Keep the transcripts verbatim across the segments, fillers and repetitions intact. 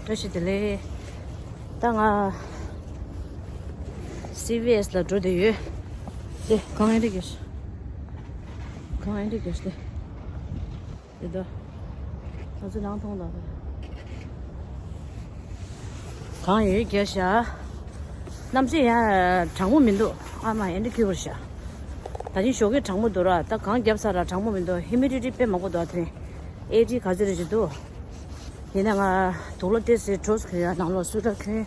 བཀྲ་ཤིས་བདེ་ལེགས། ད་ང་སི་བི་ཨེས་ལ་འགྲོ་བསྡད་ཡོད། དེ་གང་ཨེ་འདྲ་གྱོས། གང་ཨེ་འདྲ་གྱོས་དེ། དེ་ད། ང་ཚོ་ནང་མཐོང་དང་། གང་ཡོད་རྒྱ་ཤ། གནམ་གཤིས་ཡང་གྲང་མོ་མི་འདུག་ཨ་མ་ཨེ་འདྲ་སྐྱིད་པོ་རེད་ཤག་ད་ནི་ཞོགས་ཀས་གྲང་མོ་འདུག་ར། ད་གང་བརྒྱབ་ཚར་ར་གྲང་མོ་མི་འདུག་ཧི་མི་ཌི་ཊི་དཔེ་མང་པོ་འདུག་དེ་རིང་ཨེ་ཊི་ག་ཚོད་རེ་ཅིག་འདུག་ཡིན་ན་ང་དུག་ལོག་ཏོག་ཙམ་གྱོན་ཡ། ནང་ལོགས་སུ་ཊར་གྱོན།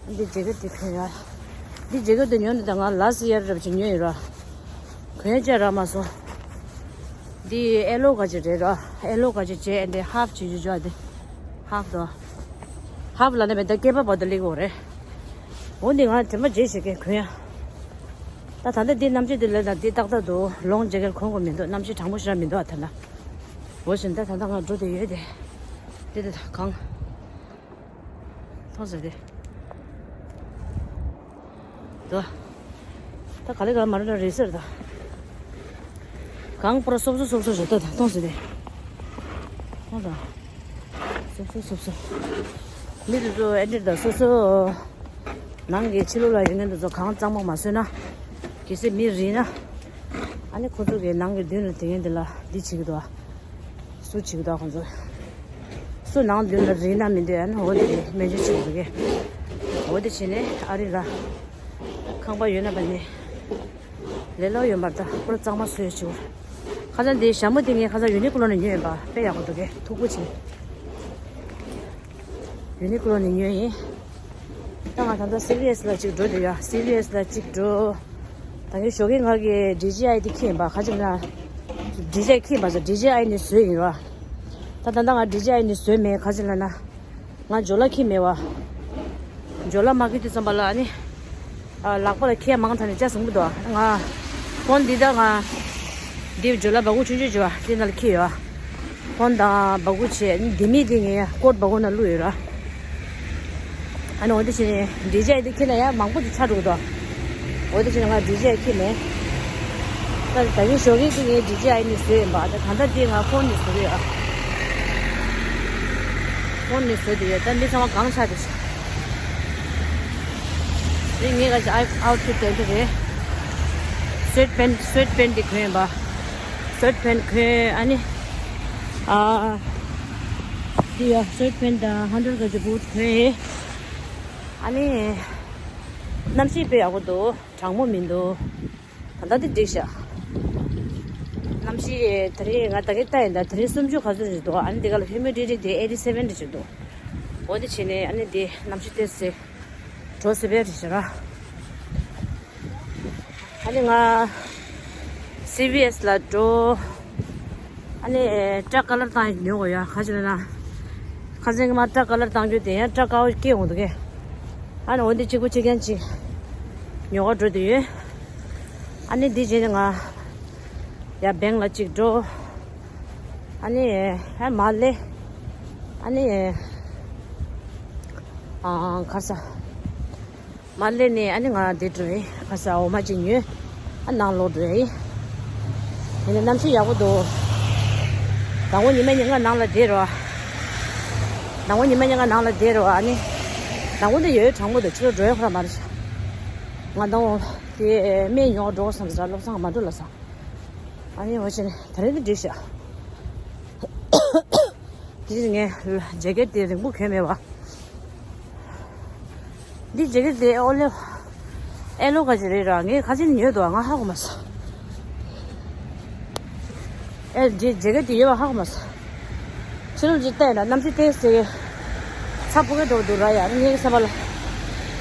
འདི་ཇེ་ཀེ་ཊི་འདི་གྱོན་ཡ། འདི་ཇེ་ཀེ་ཊི་འདི་ཉོས་ནས་ད་ང་ལ་སི་ཡར་རབ་ཅིག་ཉོས་ཡོད་ར། གྱོན་ཡ་ཅིག་རག་མ་སོང་། འདི་ཨེ་ལོ་ག་ཅིག་རེད་ར། ཨེ་ལོ་ག་ཅིག་བྱས། འདི་ཧབ་ཅིག་ཡོད་ཅོག་འདི། ཧབ་དོ། ཧབ་ལ་ནི་མེད་ད་སྐེད་པ་བར་དུ་སླེབས་ཀྱི་ཡོད་རེད། འོ་འདི་ང་དྲན་པ་བརྗེད་བྱེད་ཀྱི་གྱོན་ཡ། ད་ད་ལྟ་འདི་གནམ་གཤིས་འདི་ལས་ད་འདི་ཏག་ཏག་འདུག་ལོང་ཇེ་ཀེ་ཊི་གོན་དགོས་མི་འདུག་གནམ་གཤིས་གྲང་མོ་ཞེ་དྲག་མི་འདུག་ཨ་ད་ལྟ། འོ་བཞིན་ད་ད་ལྟ་ང་འགྲོ་བསྡད་ཡོད་དེ། འདི་འདི་ད་གང་། མཐོང་ཟེར་དེ། དོ། ད་ག་ལེ་ག་མ་རེད་རེད་ཟེར་ད། གང་པོ་ར་སོབ་སོབ་སོབ་སོབ་རེད་ད་ད་མཐོང་ཟེར་དེ། མཐོང་ད། སོབ་སོབ་སོབ་སོབ། མི་དེ་ཚོ་ཨེ་འདྲ་ད་སོ་སོ། ནང་གི་ཕྱི་ལོགས་ལ་ཡོད་མཁན་དེ་ཚོ་གང་གཙང་མ་མ་བཟོས་ན། གལ་སྲིད་མི་རིལ་ན། ཨ་ནི་ཁོ་ཚོ་གི་ནང་གི་མདུན་ལ་དེ་ངན་དེ་ལ་འདི་བྱེད་ཀྱི་འདུག་ཨ། སུ་བྱེད་ཀྱི་འདུག་ཨ་ཁོ་ཚོ། སུ་ནང་མདུན་ལ་རིལ་ན་མི་འདོད་ཨ་ནི་འོ་དེ་སྨན་བཅོས་བྱེད་ཀྱི་འདུག་གས། འོ་དེ་བྱས་ནས་ཨ་རི་ལ་ཁང་པ་ཡོད་ན་པ་ནི་ལས་སླ་ཡོད་མ་རེད་ད། ཁོ་ལ་གཙང་མ་བཟོས་བྱེད་དགོས། ཁ་སང་དེ་ཞྭ་མོ་དེ་ངས་ཁ་སང་ཡུ་ནི་ཀོ་ལོ་ནས་ཉོས་ཡིན་པ། དཔེ་ཡག་པོ་འདུག་གས། མཐུག་པོ་བྱས། ཡུ་ནི་ཀོ་ལོ་ནས་ཉོས་ཡིན། ད་ང་ད་ལྟ་སི་བི་ཨེས་ལ་གཅིག་འགྲོ་འདོད་ཡ། སི་བི་ཨེས་ལ་གཅིག་འགྲོ། ད་གིན་ཞོགས་ཀས་ང་གི་ཌི་ཇི་ཨའི་དེ་ཁྱེར་ཡིན་པ། ག་ཅི་ལབ་ན། ཌི་ཇི་ཨའི་ཁྱེར་ཡིན་པ་ཟེར། ཌི་ཇི་ཨའི་ནས་བཟོས་ཡིན་ར། ད་ད་ལྟ་ང་ཌི་ཇི་ཨའི་ནས་བཟོས་མེད། ག་ཅི་ལབ་ན། ང་ཇོ་ལ་ཁྱེར་མེད་པ། ཇོ་ལ་མ་ཁྱེར་དུས་ཙམ་པ་ལ་ཨ་ནི། ཨ། ལག་པ་ལ་ཁྱེར་མང་དྲགས་ནས་ཅག་བཟུང་གི་འདུག་ང་། ཕོན་འདི་ད་ང་། འདི་ཇོ་ལ་སྦ་ཁུག་ཆུང་ཆུང་ཅིག་པ་དེ་ནང་ལ་ཁྱེར་ཡོད། ཕོན་དང་སྦ་ཁུག་བྱས། ཨ་ནི་ལྡེ་མིག་དེ་ངས་ཀོཊ་སྦ་ཁུག་ནང་བླུགས་ཡོད་ར། ཨ་ནི་འོ་དེ་བྱས་ནས་ཌི་ཇེ་ཨའི་དེ་ཁྱེར་ན་ཡང་མང་པོ་དེ་ཆགས་འགྲོ་གི་འདུག་འོ་དེ་བྱས་ནས་ང་ཌི་ཇེ་ཨའི་ཁྱེར་མེད། ད་ད་གིན་ཞོགས་ཀས་དེ་ངས་ཌི་ཇེ་ཨའི་ནས་བཟོས་ཡིན་པ། ད་ད་ལྟ་དེ་ང་ཕོན་ནས་བཟོ་གི་ཡོད། ཕོན་ནས་བཟོས་དེ་ཡོད། ད་མི་ཚང་མ་གང་ཆགས་དེ་ཤག་དེ་ངས་ག་ཅི་ཨའི་ཨའུཊ་ཕིཊ་དེ་འདྲ་རེད། སུའེཊ་པེན། སུའེཊ་པེན་དེ་གོན་ཡིན་པ། སུའེཊ་པེན་གོན། ཨ་ནི། ཨ། དེ་ཡ་སུའེཊ་པེན་དང་ཧན་ཌེཌ་ག་ཅི་བུཊ་གོན་ཡིན། ཨ་ནི། གནམ་གཤིས་དཔེ་ཡག་པོ་འདུག་གྲང་མོ་མི་འདུག་ད་ལྟ་དེ་འགྲིག་ཤག་གནམ་གཤིས་དེ་རིང་ང་ད་གིན་ལྟ་ཡིན་ད། དེ་རིང་སུམ་ཅུ་ག་ཚོད་ཅིག་འདུག་ཨ་ནི་དེ་ག་ལ་ཧིའུ་མི་ཌི་ཊི་དེ་ཨེ་ཊི་སེ་ཝེན་རེ་ཅིག་འདུག་འོ་དེ་བྱས་ནས་ཨ་ནི་དེ་གནམ་གཤིས་དེ་སེ་འགྲོ་སྲིད་པའི་རེ་ཞིག་ར། ཨ་ནི་ང་སི་བི་ཨེས་ལ་འགྲོ། ཨ་ནི་སྐྲ་ཀ་ལར་བཏང་ཡ་ཉོ་དགོས་ཡ། ག་ཅི་ལབ་ན། ཁ་སང་གི་མ་སྐྲ་ཀ་ལར་བཏང་རྒྱུ་དེ་ཡང་སྐྲ་དཀར་པོ་སྐྱེ་འོང་འདུག་གས། ཨ་ནི་འོ་འདི་གཅིག་པོ་གཅིག་རྐྱང་གཅིག་ཉོ་ག་འགྲོ་འདོད་ཡོད། ཨ་ནི་འདི་རྗེས་ནས་ང་ཡ་བེང་ལ་གཅིག་འགྲོ། ཨ་ནི་ཨ་མ་ལེ། ཨ་ནི་ཨ་ག་ས། མ་ལེ་ནས་ཨ་ནི་ང་འདི་འགྲོ་ཡིན། ཁ་ས་འོ་མ་གཅིག་ཉོས། ཨ་ནང་ལོག་འགྲོ་ཡིན། ཡིན་ནའི་གནམ་གཤིས་ཡག་པོ་འདུག་དང་པོ་ཉི་མ་གཉིས་ང་ནང་ལ་བསྡད་རོགས། དང་པོ་ཉི་མ་གཉིས་ང་ནང་ལ་བསྡད་རོགས། ཨ་ནི་དང་པོ་འདི་ཡོད་གྲང་མོ་འདུག་ཕྱི་ལོགས་འགྲོ་ཡ་ཁོ་ར་མ་རེད་ཤག་ང་དང་པོ་དེ་སྨན་ཉོ་འགྲོ་བསམ་ས་བློ་བཟང་མ་འགྲོ་ལ་ས། ཨ་ནི་འོ་བྱས་ནས་ད་རེས་འདི་འགྲིག་ཤག་དེ་ངས་ཇེ་ཀེཊ་དེ་རིང་པོ་གྱོན་མེད་པ། འདི་ཇེ་ཀེཊ་དེ་ཨོ་ལེ། ཨེ་ལོ་ག་ཅི་རེད་ར། ངས་ག་ཅི་ནས་ཉོས་འདུག་ང་ཧ་གོ་མ་སོང་། ཨེ་ཇེ་ཇེ་ཀེཊ་དེ་ཡོད་པ་ཧ་གོ་མ་སོང་། ཕྱི་ལོགས་ཅིག་བལྟས་ན་གནམ་གཤིས་ཏོག་ཙམ་ཚ་པོ་གི་འགྲོ་འདུག་ར་ཡ། ངའི་བསམ་པ་ལ།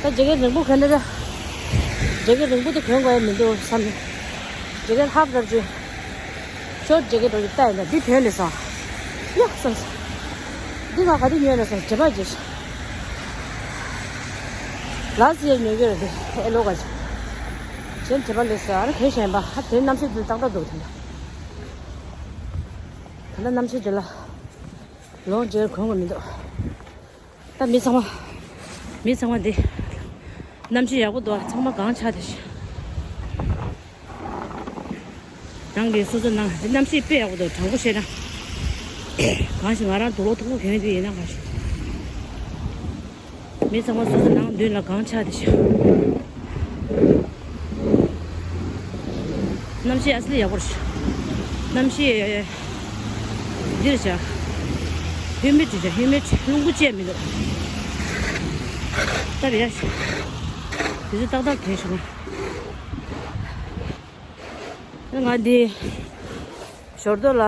ད་ཇེ་ཀེཊ་རིང་པོ་གྱོན་ན་ད། ཇེ་ཀེཊ་རིང་པོ་དེ་གྱོན་དགོས་ཡ་མི་འདུག་བསམ་ནས། ཇེ་ཀེཊ་ཧབ་རབ་ཅིག་ཤོར་ཊི་ཇེ་ཀེཊ་འདྲ་ཅིག་བལྟས་ཡིན་ན་འདི་དོན་ལས་སོང་། ཡག་བསམ་སོང་། འདི་ང་ག་དུས་ཉོས་ན་སོང་དྲན་པ་བརྗེད་སོང་། ལ་སི་ཡར་ཉོས་ཀྱི་རེད་དེ་ཨེ་ལོ་ག་ཅིག་གཞན་དྲན་པ་ལས་སོང་། ཨ་ར་གོན་ཤེས་པ་ཧ་དེ་གནམ་གཤིས་འདི་ཏག་ཏག་འདུག་དེ་འདྲ། ད་ལྟ་གནམ་གཤིས་འདི་ལ་ལོང་ཇེ་ཀེཊ་གོན་དགོས་མི་འདུག་ད་མི་ཚང་མ། མི་ཚང་མ་འདི། གནམ་གཤིས་ཡག་པོ་འདུག་ཚང་མ་གངས་ཆགས་བསྡད་ཤག་རང་གིས་སོ་སོ་ནང་འདི་གནམ་གཤིས་དཔེ་ཡག་པོ་འདུག་དྲང་པོ་བཤད་ན། གང་ཞིག་ང་རང་དུག་ལོག་མཐུག་པོ་གྱོན་དུས་ཡིན་ན་གང་ཞིག་མི་ཚང་མ་སོ་སོ་ནང་མདུན་ལ་གང་ཆགས་དེ་ཤག་གནམ་གཤིས་ཨ་སི་ལི་ཡག་པོ་རེད་ཤག་གནམ་གཤིས་འདི་རེད་ཤག་ཧིའུ་མིཌ་རེད་ཤག་ཧིའུ་མིཌ། རླུང་བུ་བཅས་མི་འདུག་སྟབས་ཡག་ཤག་དུས་ཚོད་ཏག་ཏག་དེ་བྱུང་། ང་འདི་ཞོར་དུ་ལ་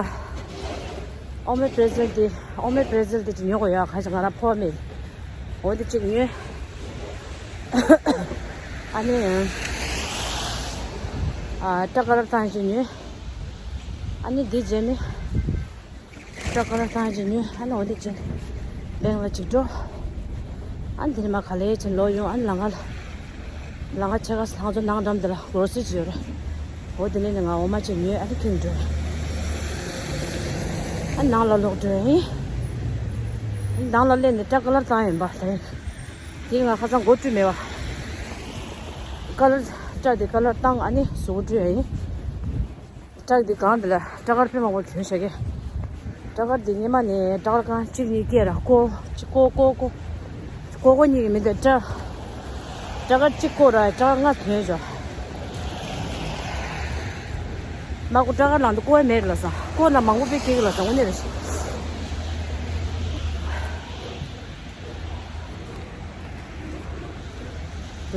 ཨོ་མེ་པྲེ་ཛེལ་དེ་ཨོ་མེ་པྲེ་ཛེལ་དེ་ཅིག་ཉོ་དགོས་ཡ། ཁ་ཤས་ང་རང་ཕོ་བ་མེད། འོ་དེ་གཅིག་ཉོས། ཨ་ནི་ཨ་སྐྲ་ཀ་ལར་བཏང་ཞིག་ཉོས། ཨ་ནི་འདི་རྗེས་ནི། སྐྲ་ཀ་ལར་བཏང་རྗེས་ནི་ཨ་ནི་འོ་དེ་ཅན་བེང་ལ་ཅིག་འགྲོ། ཨ་ནི་དེ་ནས་མ་ག་ལེ་ཅན་ལོག་ཡོང་། ཨ་ནི་ལམ་ཁ་ལ་ལམ་ཁ་ཕྱེད་ཀ་ལྷང་ཚོ་ནང་འགྲམ་དེ་ལ་གོར་སི་ཅིག་ཡོད་རེད། འོ་དེ་ནས་ནི་ང་འོ་མ་ཅིག་ཉོས། ཨ་ནི་ཁྱེར་འགྲོ། ཨ་ནི་ནང་ལ་ལོག་འགྲོ་ཡིན། ཨ་ནི་ནང་ལ་སླེབས་ནས་སྐྲ་ཀ་ལར་བཏང་ཡིན་པ་དེ་རིང་། དེ་ང་ཁ་སང་མགོ་བཀྲུས་མེད་པ། ཀ་ལར་སྐྲ་དེ་ཀ་ལར་བཏང་། ཨ་ནི་གཟུགས་པོ་བཀྲུས་ཡ་ཡིན། སྐྲ་འདི་གང་འདི་ལ་སྐྲ་དཀར་དཔེ་མང་པོ་གྱོན་བཞག་གི། སྐྲ་དཀར་འདི་སྔོན་མ་ནས་སྐྲ་དཀར་རྐང་གཅིག་གཉིས་སྐྱེས་ར་ཀོ་གཅིག་ཀོ་ཀོ་ཀོ་ཀོ་ཀོ་གཉིས་ཀྱི་མི་འདི་སྐྲ་སྐྲ་དཀར་གཅིག་ཀོ་ར་སྐྲ་དཀར་ལྔ་ཐོན་བཞག་མ་ཀོ་སྐྲ་དཀར་ལང་འདི་ཀོ་བ་མེད་ལ་ས་ཀོ་ལ་མང་པོ་དཔེ་སྐྱེ་གི་ལ་ས་དངོས་གནས་རེད།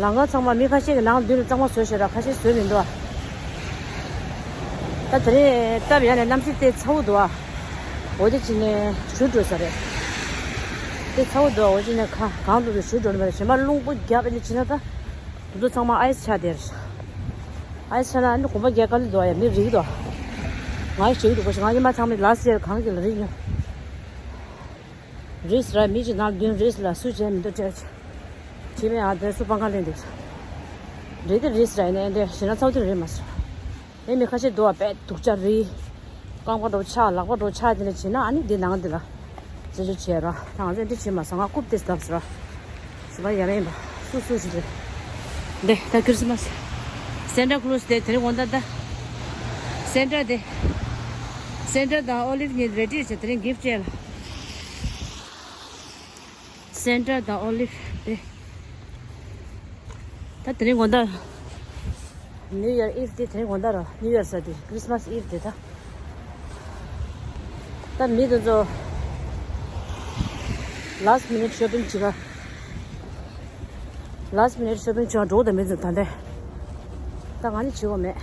ལམ་ཁ་ཚང་མ་མི་ཁ་ཤས་ཀྱི་ནང་མདུན་ལ་གཙང་མ་བཟོས་ཤག་ར། ཁ་ཤས་བཟོས་མི་འདུག་ཨ། ད་དེ་རིང་སྟབས་ཡག་ནས་གནམ་གཤིས་དེ་ཚ་བོ་འདུག་ཨ། འོ་དེ་ཕྱིན་ནས་ཞུ་འགྲོ་ས་རེད། དེ་ཚ་བོ་འདུག་ཨ། འོ་ཕྱིན་ནས་ཁ་གང་འདུག་དེ་ཞུ་འགྲོ་ནི་མ་རེད། ཞེ་མ་རླུང་པོ་རྒྱབ་ཨེ་ནས་ཕྱིན་ན་ད་དེ་ཚོ་ཚང་མ་ཨའི་སི་ཆགས་བསྡད་རེད། ཨའི་སི་ཆགས་ན་ཨ་ནི་གོམ་པ་རྒྱག་དཀའ་ལས་འདུག་ཨ། ཡ་མི་རིག་འདུག་ཨ། ང་ཡི་ཞུ་འདུག་པ་ཞིག་ང་ཉི་མ་ཚང་མའི་ལ་སི་ཡར་གང་གི་ལ་རིག་མྱོང་། རིས་ར་མི་གཅིག་ནང་བདུན་རིས་ལ་སུ་བྱས་མི་འདུག་སྤྲད། ཁྱི་མེད་ཨ་དེ་སུ་སྤང་ཁ་ལེན་འདུག་རེད་དེ་རིས་ར་ཡིན་ན་ཨེ་འདྲ་ཞེ་ན་ཚ་བོ་དེ་རེད་མ་སོང་། ཨེ་མི་ཁ་ཤས་འདུག་ཨ་པད་དུག་ཆ་རི། རྐང་པ་འགྲོ་ཆག་ལག་པ་འགྲོ་ཆག་དེ་འདྲ་བྱེད་ན་ཨ་ནི་འདི་ནང་འདི་ལ་རྩད་གཅོད་བྱས་ར། ད་ང་ཚོ་འདི་བྱེད་མ་སོང་། ང་རྐུབ་དེ་བརྡབས་སོང་ར། ཞུ་བ་ཡ་ར་ཡིན་པ་སུ་སུ་ཞིག་རེད། འདི་ད་ཁྲིས་མས། སན་ཊ་ཁ་ལོ་སི་དེ་དེ་རིང་དགོང་དག་ད། སན་ཊ་དེ། སན་ཊ་དང་ཨོ་ལིབ་གཉིས་རེ་ཌི་བྱས་དེ་རིང་གིཕ་ཊི་སྤྲད་ལ། སན་ཊ་དང་ཨོ་ལིབ་དེ། ད་དེ་རིང་དགོང་དག་ནིའུ་ཡར་ཨིབ་དེ་དེ་རིང་དགོང་དག་ར། ནིའུ་ཡར་ས་དེ་ཁྲིས་མས་ཨིབ་དེ་ད། ད་མི་དེ་ཚོ་ལཱ་སི་མི་ནིཊ་ཤོ་པིང་བྱེད་ག་ལཱ་སི་མི་ནིཊ་ཤོ་པིང་བྱེད་ག་འགྲོ་གི་ད་མི་ཚོ་ད་ལྟ། ད་ང་ནི་བྱེད་དགོས་མེད།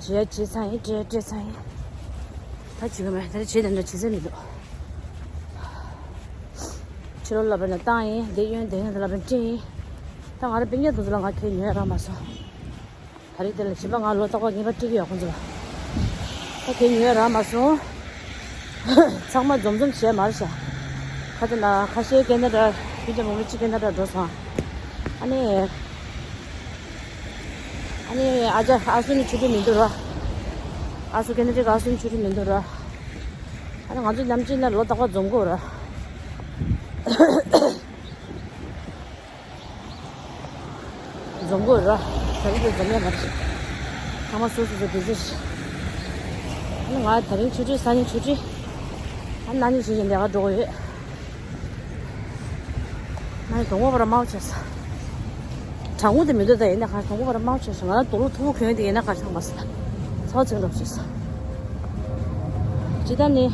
བྱེད་བྱེད་ཚར་ཡིན། སྤྲད་སྤྲད་ཚར་ཡིན། ད་བྱེད་གི་མེད། ད་བྱེད་དེ་འདྲ་བྱེད་ས་མི་འདུག་ཕྱི་ལོགས་ལ་བར་ན་བཏང་ཡིན། འདི་གཡོན་དེ་གཡོན་དེ་ལ་བར་སྤྲད་ཡིན། ད་ང་རང་སྤུན་ཀྱག་དེ་ཚོ་ལ་ང་ཁྱེད་ཉོས་རག་མ་སོང་། ད་རེས་དེ་ལ་བྱིས་པ་ང་ལོ་རྟག་པར་ངེས་པར་སྤྲད་ཀྱི་ཡོད་ཁོང་ཚོ་ལ། ད་ཁྱེད་ཉོས་རག་མ་སོང་། ཚང་མ་འཛོམས་འཛོམས་བྱས་མར་བཞག་ཁ་ཚ་ན་ཁ་ཤས་ཁེ་ན་ཌ། སྤུན་ཀྱག་མང་པོ་གཅིག་ཁེ་ན་ཌ་འགྲོ་སོང་། ཨ་ནི། ཨ་ནི་ཨ་ཅག་ཨ་སུ་ནི་ཆུ་ཚོད་མི་འདུག་ར། ཨ་སུ་ཁེ་ན་ཌ་གི་ཨ་སུ་ནི་ཆུ་ཚོད་མི་འདུག་ར། ཨ་ནི་ང་ཚོ་ནམ་རྒྱུན་ན་ལོ་རྟག་པར་འཛོམས་དགོས་ར། འཛོམས་དགོས་ར། ད་རིང་དེ་འཛོམས་ཡ་མ་རེད། ཚང་མ་སོ་སོ་སོ་བི་ཟི་རེད། ཨ་ནི་ང་ད་རིང་ཆུ་ཚོད་སང་ཉིན་ཆུ་ཚོད། ཨ་ནི་ན་ནིང་བཞིན་གྱི་ལས་ཀ་འགྲོ་གི་ཡོད། ང་ཡི་དོང་པོ་བར་དམར་པོ་བྱས་སོང་། གྲང་མོ་དེ་མི་འདུག་ད་ཡིན་ན་ག་དོང་པོ་བར་དམར་པོ་བྱས་སོང་། ང་རང་དུག་ལོག་མཐུག་པོ་གྱོན་དེ་ཡིན་ན་ག་ཚང་མ་སོང་། ཚ་བ་ཚིག་འགྲོ་བྱས་སོང་། ཇི་ལྟར་ནི།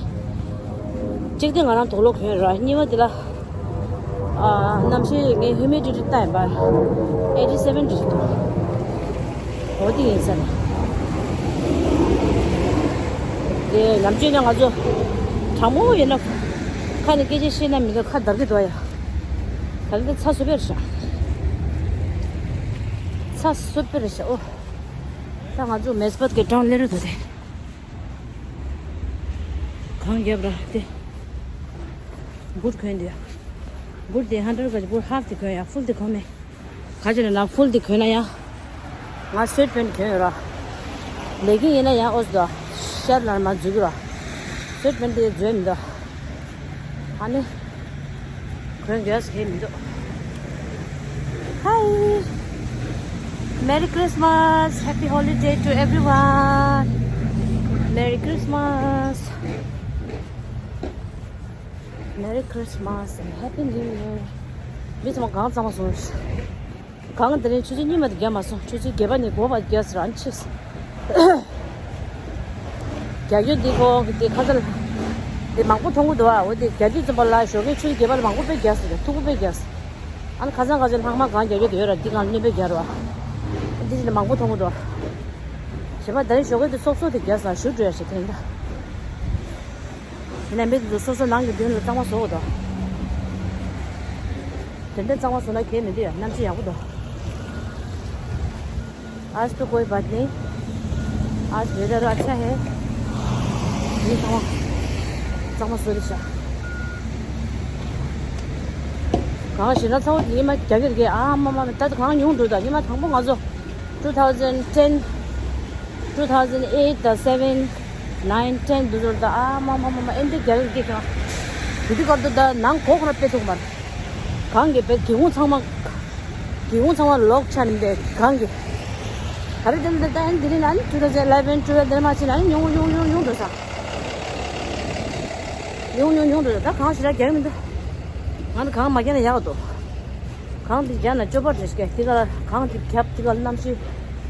གཅིག་དེ་ང་རང་དུག་ལོག་གྱོན་ར། གཉིས་པ་དེ་ལ། ཨ། གནམ་གཤིས་ངས་ཧིའུ་མི་ཌི་ཊི་ལྟ་ཡིན་པ། ཨེ་ཊི་སེ་བེན་འདྲ་ཞིག་འདུག་འོ་དེ་ཡིན་ས་རེད། དེ་ནམ་རྒྱུན་ནས་ང་ཚོ་གྲང་མོ་ཡིན་ན་ཁ་ནས་སྐད་ཆ་བཤད་ན་མི་འདུག་ཁ་འདར་གི་འདུག་ཡ། ད་ལྟ་ཚ་སུ་པེར་ཤ། ཚ་སུ་པེར་ཤ་ཨོ། ད་ང་ཚོ་མེ་སྤོད་ཀྱི་གྲང་ལེ་རུ་འདུག་དེ། གང་རྒྱབ་ར་དེ། བུར་གོན་དེ། བུར་དེ་ཧན་ཌ་ག་བུར་ཧབ་དེ་གོན་ཡ། ཕུལ་དེ་གོན་མེད། ག་ཅི་ན་ན་ཕུལ་དེ་གོན་ན་ཡ། ང་སུའེ་ཊི་པེན་ཊི་གོན་ཡོད་ར། ལེ་གིང་ཡིན་ན་ཡང་ཨོ་ཙི་དོ། ཤར་ལ་མ་འཛུལ་གི་ར། སུའེ་ཊི་པེན་ཊི་དེ་འཛུལ་མི་འདུག་ཨ་ནི། གོན་དགོས་ཟེར་མི་འདུག Hi. Merry Christmas. Happy holiday to everyone. Merry Christmas. Merry Christmas and Happy New Year. མི་ཚང་མ་གངས་གཙང་མ་སོང་། གངས་དེ་རིང་ཆུ་ཚོད་གཉིས་མ་དེ་བརྒྱབ་མ་སོང་། ཆུ་ཚོད་བརྒྱད་པ་ནས་དགུ་པ་བརྒྱབ་ཟེར། ཨ་ནི་ཕྱིས། རྒྱ་ཡོད་འདི་ཁོ་གི་དེ་ཁ་ཚ་ལ་དེ་མང་པོ་མཐོང་གི་འདུག་ཨ། འོ་དེ་རྒྱ་དུས་ཙམ་པ་ལ་ཞོགས་ཀའི་ཆུ་ཚོད་བརྒྱད་པ་ལ་མང་པོ་དཔེ་རྒྱག་ཟེར། མཐུག་པོ་དཔེ་རྒྱག་ཟེར། ཨ་ནི་ཁ་སང་ཁ་ཚ་ལྷག་མ་གང་རྒྱ་ཡོད་དེ་ཡོད་ར། འདི་གང་སྣོན་པོ་རྒྱག་ར། འདི་ཅི་ནས་མང་པོ་མཐོང་གི་འདུག་གཞན་པ་ད་རིང་ཞོགས་ཀའི་དེ་སོག་སོག་དེ་རྒྱག་ཟེར། ཞུ་འགྲོ་ཡ་ཞིག་དེ་འདྲ། ཡིན་ན་མི་དེ་ཚོ་སོ་སོ་ནང་གི་མདུན་ལ་གཙང་མ་བཟོ་དགོས་དོ། དེ་འདྲ་གཙང་མ་བཟོ་ན་གལ་མི་འདུག་ཡ། གནམ་གཤིས་ཡག་པོ་འདུག आज तो कोई बात नहीं। आज वेदर अच्छा है। ཡིན་ཙང་གཙང་མ་བཟོ་རེ་བྱ། གང་ཞེ་ན་ཚ་བོ་ཉི་མ་རྒྱག་གི་རེད། ཨ་མ་མ་མ། ད་གང་ཉུང་འགྲོ། ད་ཉི་མ་དང་པོ་ང་ཚོ་two thousand ten, two thousand eight དང་seven, nine, ten དུ་ཚོར་ད། ཨ་མ་མ་མ་མ། ཨེ་འདྲ་རྒྱག་གི་རེད་གང་། དེ་དུས་སྐབས་དུ་ད་ནང་སྒོ་ཁོ་ར་ཕྱེ་ཐུབ་མ་རེད། གངས་ཀྱི་བེད་སྒེའུ་ཁུང་ཚང་མ། སྒེའུ་ཁུང་ཚང་མ་ལོག་ཆ་ནས་འདི་གངས་ཀྱི། ག་རེ་དེ་འདི་ད་ཨན་དེ་རིང་ཨན་two thousand eleven, twelve དེ་མ་ཕྱིན་ཨན་ཉུང་ཉུང་ཉུང་ཉུང་འགྲོ་ས། ཉུང་ཉུང་ཉུང་འགྲོ་ས། ད་གངས་ཞེ་དྲག་རྒྱག་མི་འདུག་ང་ནི་གངས་མ་རྒྱག་ན་ཡག་འདུག་གངས་འདི་རྒྱག་ན་སྐྱོ་པོ་རེད་ཤག་དེ་ག་གངས་འདི་རྒྱབ་དེ་ག་གནམ་གཤིས་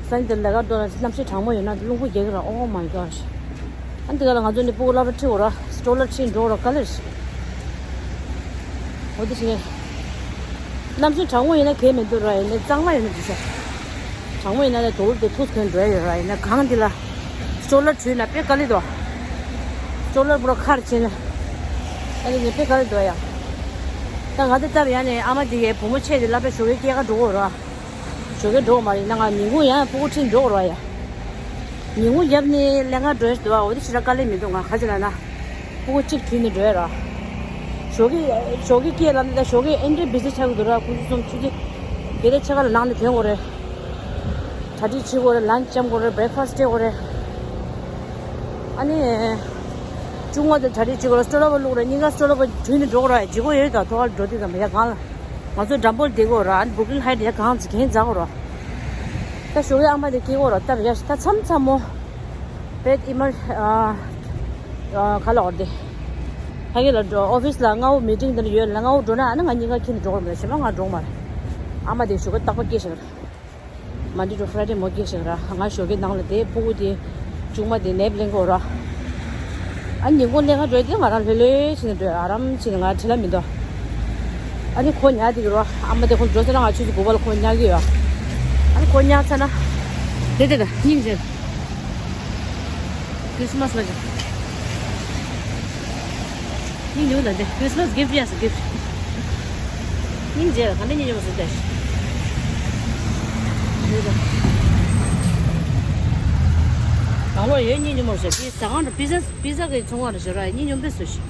སང་ཉིན་དེ་ལས་ཀ་འགྲོ་ན་གནམ་གཤིས་གྲང་མོ་ཡོད་ན་རླུང་བུ་རྒྱག་གི་ར། Oh my gosh. ཨ་ནི་དེ་ག་ལ་ང་ཚོ་ནི་སྤུ་གུ་སློབ་གྲྭ་ཁྲིད་འོ་ར། སྤྲོ་ལར་ཁྲིད་འགྲོ་ར། དཀའ་ལས་རེད། འོ་དེ་བྱས་ནས་གནམ་གཤིས་གྲང་མོ་ཡིན་ན་གལ་མི་འདུག་ར། ཡིན་ནའི་གཙང་མ་ཡོད་ན་འགྲིག་ཤག་གྲང་མོ་ཡིན་ན་ནི་དོ་ལུ་དེ་ཐུག་གོན་འགྲོ་ཡ་ཡོད་ར། ཡིན་ན་གངས་འདི་ལ་སྤྲོ་ལར་ཁྲིད་ན་དཔེ་དཀའ་ལས་འདུག་སྤྲོ་ལར་པུ་ར་ཁར་ཕྱིན་ན་ཨ་ནི་ནི་དཔེ་དཀའ་ལས་འདུག་ཡ། ད་ང་དེ་ལྟར་ཡ་ནས་ཨ་མ་དེ་གའི་བུ་མོ་ཆེ་དེ་ལ་དཔེ་ཞོགས་ཀས་སྐྱེལ་ག་འགྲོ་གོ་ར། ཞོགས་ཀས་འགྲོ་མ་རེད། ཡིན་ན་ང་ཉིན་གུང་ཡང་སྤུ་གུ་ཁྲིད་འགྲོ་ར་ཡ། ཉིན་གུང་རྒྱབ་ནས་ལས་ཀ་འགྲོ་ཡ་ཞིག་འདུག་བ། འོ་དེ་ཞེ་དྲག་དཀའ་ལས་མི་འདུག་ང་ག་ཅི་ལ་ན་སྤུ་གུ་གཅིག་ཁྲིད་ནས་འགྲོ་ཡ་ར། ཞོགས་ཀས་ཞོགས་ཀས་སྐྱེལ་ལ་ནི་ད་ཞོགས་ཀས་ཨེ་འདྲའི་བི་ཟི་ཆགས་ཀྱི་འདུག་ར། ཁོ་ཚོ་ཚོམ་ཆུ་ཚོད་བརྒྱད་དང་ཕྱེད་ཀ་ལ་ནང་ནས་ཐོན་དགོས་རེད། གྲ་སྒྲིག་བྱེད་དགོས་རེད། ལན་ཅི་བཅམ་དགོས་རེད། བྷི་རེག་ཕ་སི་སྤྲད་དགོས་རེད། ཨ་ནི་བཅུ་དགུ་དེ་གྲ་སྒྲིག་བྱེད་དགོས་རེད། སྤྲོ་ལོ་བ་བླུགས་རེད། སྙིང་ག་སྤྲོ་ལོ་བ་དྲུད་ནས་འགྲོ་དགོས་རེད། ལྗིད་པོ་ཡོད་ད། ཐོག་ཁར་འགྲོ་དུས་ཙམ་པ་ཡ་གང་ལ། ང་ཚོ་འགྲམ་པོར་བསྡད་དགོས་ར། ཨ་ནི་བུ་ཀིང་ཧའེ་ཊི་ཡ་གང་ཚེ་གན་འཛག་དགོས་ར། ད་ཞོགས་ཀས་ཨ་མ་དེ་སྐྱེལ་དགོས་ར། སྟབས་ཡག་ཤག་ད་མཚམས་མཚམས་མོ་བེད་ཨི་མར་ཨ་ཨ་ག་ལ་འོར་དེ་ཕ་གི་ལ་འགྲོ། ཨོ་ཕི་སི་ལ་སྔ་བོ་མི་ཊིང་དེ་འདྲ་ཡོད་ལ། སྔ་བོ་འགྲོ་ན་ཨ་ནི་ང་གཉིས་ཀ་ཁྱེར་ནས་འགྲོ་དགོས་རེད། གཞན་པ་ང་འགྲོ་མ་རེད། ཨ་མ་དེ་ཞོགས་ཀས་རྟག་པར་སྐྱེལ་ཤག་ར། Monday to Friday མོ་སྐྱེལ་ཤག་ར། ང་ཞོགས་ཀས་ནང་ལ་བསྡད། སྤུ་གུ་དེ་ཆུང་མ་དེ་ནེབ་ལེན་དགོས་ར། ཨ་ཉིན་གུང་ལས་ཀ་འགྲོ་དུས་ང་རང་ལྷོད་ལྷོད་བྱས་ནས་འགྲོ། ཨ་རམ་བྱས་ནས། ང་བྲེལ་བ་མི་འདུག་ཨ་ནི་ཁོ་ཉལ་བསྡད་ཀྱི་རེད། ཨ་མ་དེ་ཁོ་འགྲོ་ཚར་ན་ང་ཆུ་ཚོད་དགུ་པ་ལ་ཁོ་ཉལ་གྱི་ཡོད། ཨ་ནི་ཁོ་ཉལ་ཚར་ན། དེ་དེ་ལ་སྙིང་རྗེ། Christmas ལ་སྙིང་རྗེ་པོ་དང་དེ་Christmas gift ཡ་སི་gift། སྙིང་རྗེ་ལ་ག་འདྲ་སྙིང་རྗེ་པོ་ཟེར་ཏེ། དེ་དང་། དང་པོ་ཡོད་སྙིང་རྗེ་མོ་ཟེར། ད་གང་འདྲ་པི་ཛ་པི་ཛ་གི་ཚོང་བ་རེད་ཟེར་ར། གཉིས་སྙོམས་པས་བཟོས་ཤིག་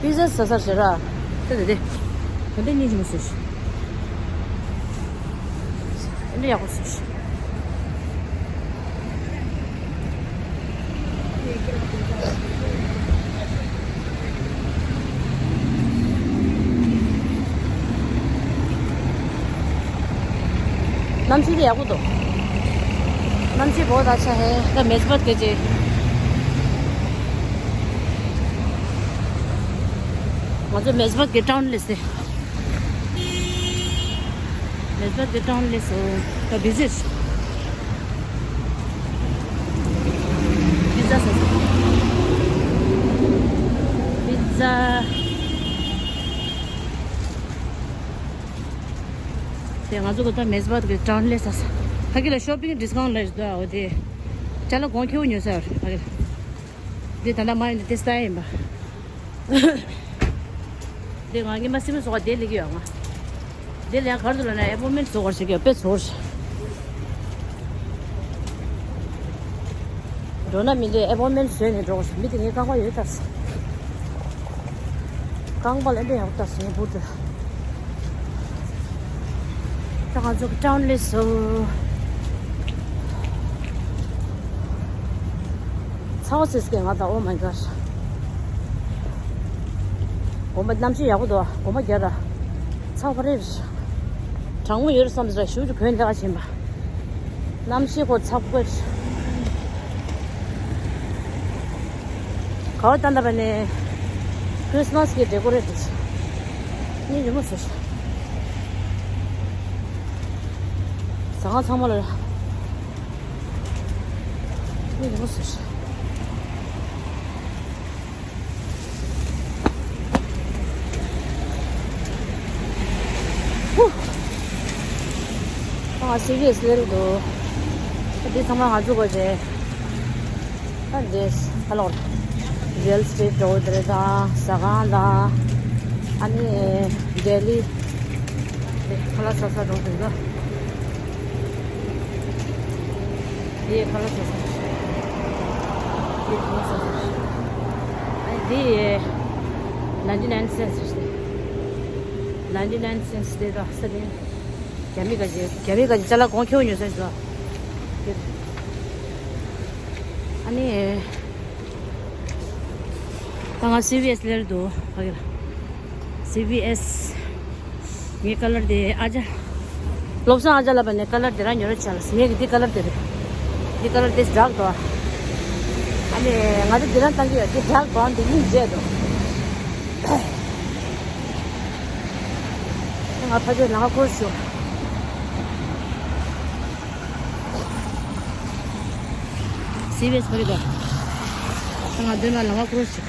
པི་ཛ་ཟ་ས་རེད་ཟེར་ར། དེ་དེ་དེ། ད་དེ་གཉིས་སྙོམས་པས་བཟོས་ཤིག་ཨེ་འདྲ་ཡག་པོ་བཟོས་ཤིག་གནམ་གཤིས་དེ་ཡག་པོ་འདུག་གནམ་གཤིས་བོ་ད་ཆ་ཧེ་ད་མེ་སྦད་དེ་ཅི། ང་ཚོ་མེ་སྦད་ཀྱི་ཊའུན་ལས་སེ། མེ་སྦད་ཀྱི་ཊའུན་ལས་སོ། ད་བི་ཛི། པི་ཛ་ཟ་ཟ། པི་ཛ། དེ་ང་ཚོ་གོ་ད་མེ་སྦད་ཀྱི་ཊའུན་ལས་ཟ་ཟ། ཕ་གི་ལ་ཤོ་པིང་ཌི་སི་ཀའུན་ཊི་ལས་འདུག་འོ་དེ། ཅ་ལག་གོང་ཁེ་པོ་ཉོ་ས་རེད་ཕ་གི་ལ། འདི་ད་ལྟ་མ་ཡིན་ཏེ་སྟ་ཡིན་པ། འདི་ང་སྔོན་མ་སི་མི་སོགས་པ་འདི་ལས་ཀྱི་ཡོད་ང་། འདི་ལས་གར་དུ་ལ་ན་ཨེ་པོ་མེན་ཊི་བཟོ་དགོས་ཤེས་ཀྱི་དཔེ་ཚོར། འགྲོ་ན་མི་འདུག་ཨེ་པོ་མེན་ཊི་བཟོས་ནས་འགྲོ་དགོས་ཤེས། མི་དེ་ངའི་རྐང་པ་ཡོད་ད། རྐང་པ་ལ་འདི་ཡག་ད་ཟེར་བུ་དེ། ད་ང་ཚོ་ཊའུན་ལས་སོ། ཚ་བ་སིས་ཀྱི་ང་ད། Oh my God. དགོང་པ་གནམ་གཤིས་ཡག་པོ་འདུག་དགོང་པ་རྒྱ་ར། ཚ་བ་རེད། གྲང་མོ་ཡོད་རེད་བསམ་ཟེར། ཞུ་རྒྱུ་གོན་ལས་ཀ་བྱིན་པ། གནམ་གཤིས་ཁོ་ཚ་པོ་རེད། ག་བ་ལྟ་ལྟ་བ་ནས། ཁྲིས་མས་གི་ཌེ་ཀོ་རེ་ཊི་ཞིག་ནི་རི་མོ་བཟོ་ཞིག་ཟ་ཁང་ཚང་མ་ལ་ནི་རི་མོ་བཟོ་ཞིག་ཨ་སི་བི་ཨེས་ལེ་རེད་འདུག་འདི་ཚང་མ་ང་ཚོ་གོ་རེད། ཨ་འདི་ཧ་ལོ། རི་ཡལ་སི་ཊེ་ཊི་འགྲོ་འདི་རེད་དང་ཟ་ཁང་དང་། ཨ་ནི་ལྡི་ལི། འདི་ཁ་ལག་ཟ་ས་འགྲོ་འདི་འདུག་འདི་ཁ་ལག་ཟ་ས། འདི་ཁ་ལག་ཟ་ས། ཨ་ནི་འདི་ནའིན་ཊི་ནའིན་སེན་སི་རེད། ནའིན་ཊི་ནའིན་སེན་སི་དེ་དག་ས་དེ། རྒྱ་མི་ག་ཅི་རྒྱ་མི་ག་ཅི་ཅ་ལག་གོང་ཁེ་པོ་ཉོ་ས་ཞིག་འདུག་ཨ་ནི། ད་ང་སི་བི་ཨེས་ལེར་འདུག་ཕ་གི་ལ། སི་བི་ཨེས། ངའི་ཀ་ལར་དེ་ཨ་ཅག་བློ་བཟང་ཨ་ཅག་ལབ་པ་ནས་ཀ་ལར་དེ་རང་ཉོ་རོགས་བྱ་ལ། ངས་ཀྱི་འདི་ཀ་ལར་དེ་རེད། འདི་ཀ་ལར་དེ་ཌག་འདུག་ཨ་ནི་ང་ཚོ་འདི་རང་བཏང་གི་ཡོད། འདི་ཌག་འདུག་འདི་གཉིས་མཇལ་འདུག་ང་ཕ་ཆེར་ལང་ཀ་སྐོར་ཞུ། སི་བི་ཨེས་ཕ་རི་དོ། ང་འདོན་ལ་ལང་ཀ་སྐོར་ཞུ།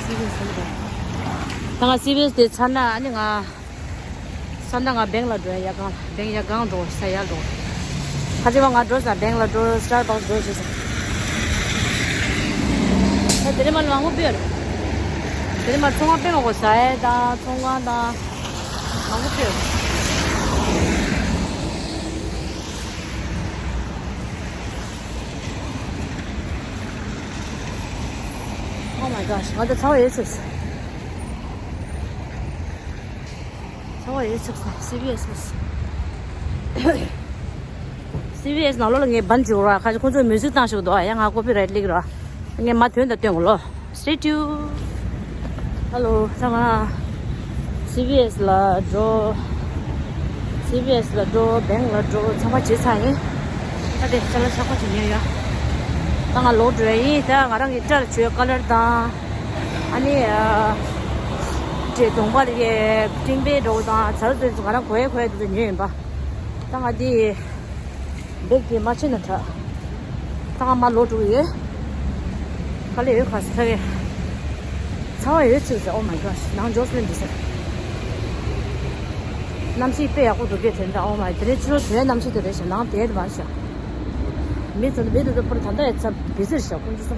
སི་བི་ཨེས་ཕ་རི་དོ། ད་ང་སི་བི་ཨེས་དེ་ཚར་ན་ཨ་ནི་ང་། སང་ཉིན་ང་བེང་ལ་འགྲོ་ཡ། ཡ་གང་བེང་ཡ་གང་འགྲོ་ས་ཡ་འགྲོ། ཁ་ཅིག་བ་ང་འགྲོ་ས་བེང་ལ་འགྲོ། སི་ཊར་བག་སི་འགྲོ་ཞེས་ས། ད་དེ་རིང་མ་ལ་མང་པོ་སྤེལ། དེ་རིང་མ་ཚོང་ཁང་སྤེལ་མ་དགོས་ས་ཡ་དང་ཚོང་ཁང་དང་མང་པོ་སྤེལ། Oh my gosh, ང་ད་ཚ་བ་ཡོད་ཚོད། ཚ་བ་ཡོད་ཚོད་སི་བི་ཨེས་སི་བི་ཨེས་ནང་ལོགས་ལ་ངས་བན་བྱུག་ར། ཁ་ཅིག་ཁོང་ཚོས་མིའུ་ཟིག་བཏང་ཞིག་འདུག་ཡ་ང་ཀོ་པི་རའེ་ཊི་ལིག་ར། ངས་མ་དོན་དང་སྟོན་གོ་ལོ། Stay tuned. Hello, ཚང་མ། སི་བི་ཨེས་ལ་འགྲོ། སི་བི་ཨེས་ལ་འགྲོ། བེང་ལ་འགྲོ། ཚང་མ་བྱས་ཚར་ཡིན། ད་དེ་ཅ་ལག་ཆག་པ་ཅིག་ཉོས་ཡ། ད་ང་ལོག་འགྲོ་ཡ་ཡིན། ད་ང་རང་གི་སྐྲ་ལ་བྱོས་ཀ་ལར་དང་། ཨ་ནི། ཨ། དེ་གདོང་པ་ལ་ཡ་ཀྲིང་པེ་འགྲོ་དང་ཚ་རུ་ཚོན་ཚོ་ང་རང་གོ་ཡ་གོ་ཡ་དེ་ཚོ་ཉོས་ཡིན་པ། ད་ང་འདི། བེག་དེ་མ་ཕྱིན་ན་དྲག་ད་ང་མ་ལོག་འགྲོ་གི་ཡོད། དཀའ་ལས་ཡོད་ཁ་སི་ཐ་གེ། ཚ་བ་ཡོད་ཚིག་ཟེར། Oh my gosh, ནང་ཇོ་སི་ལིན་འདི་ཟེར། གནམ་གཤིས་དཔེ་ཡག་པོ་འདུག་གས་དེ་འདྲ། Oh my, དེ་རིང་ཕྱི་དྲོ་དེའི་གནམ་གཤིས་དེ་རེད་ཤག་ནང་དེ་མ་ཤག་མི་ཚོ་མི་དེ་ཚོ་པུར་ད་ལྟ་ཡ་ཚ་བི་ཟེར་ཤག་ཁོང་ཚོ་ཚོ།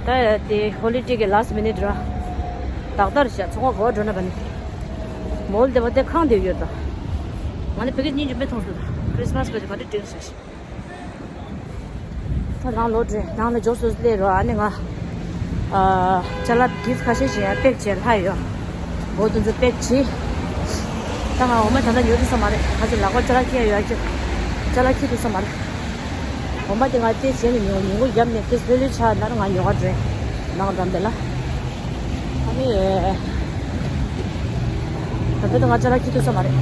ད་ཡ་དེ་ཧོ་ལི་ཌེ་གི་ལཱ་སི་མི་ནིཊ་ར། ཏག་ཏག་རེད་ཤག་ཚོང་ཁང་གོ་བ་འགྲོ་ན་བ་ནི། མོལ་དེ་བ་དེ་ཁང་དེ་ཡོད་ད། ང་ནི་ཕ་གི་སྙིང་རྗེ་མེད་མཐོང་སོང་ད། ཁྲིས་མས་ག་ཅིག་ག་དེ་སྒྲིག་ཤག་ད་ནང་ལོག་འདྲེ་ནང་ལ་འཇོག་སོ་སོ་སླེབས་རོགས། ཨ་ནི་ང་ཨ་ཅ་ལག་གིབ་ཁ་ཤས་ཤིག་ཡང་པེག་བྱས་ལྷག་ཡོད། འོ་དེ་ཚོ་པེག་བྱས། ད་ང་འོ་མ་ད་ལྟ་ཉོ་ཐུབ་ས་མ་རེད། ང་ཚོ་ལག་པ་ཅ་ལག་འཁྱེར་ཡོད་ཀྱི། ཅ་ལག་འཁྱེར་ཐུབ་ས་མ་རེད། འོ་མ་དེ་ང་དེ་བྱས་ནས་ཉོ། ཉོ་གི་རྒྱབ་ནས་དེ་ལྷོད་ལྷོད་ཆགས་ན་ང་ཉོ་ག་འདྲེ་ནང་འགྲམ་དེ་ལ། ཨ་ནི། ད་ལྟ་ང་ཅ་ལག་འཁྱེར་ཐུབ་ས་མ་རེད།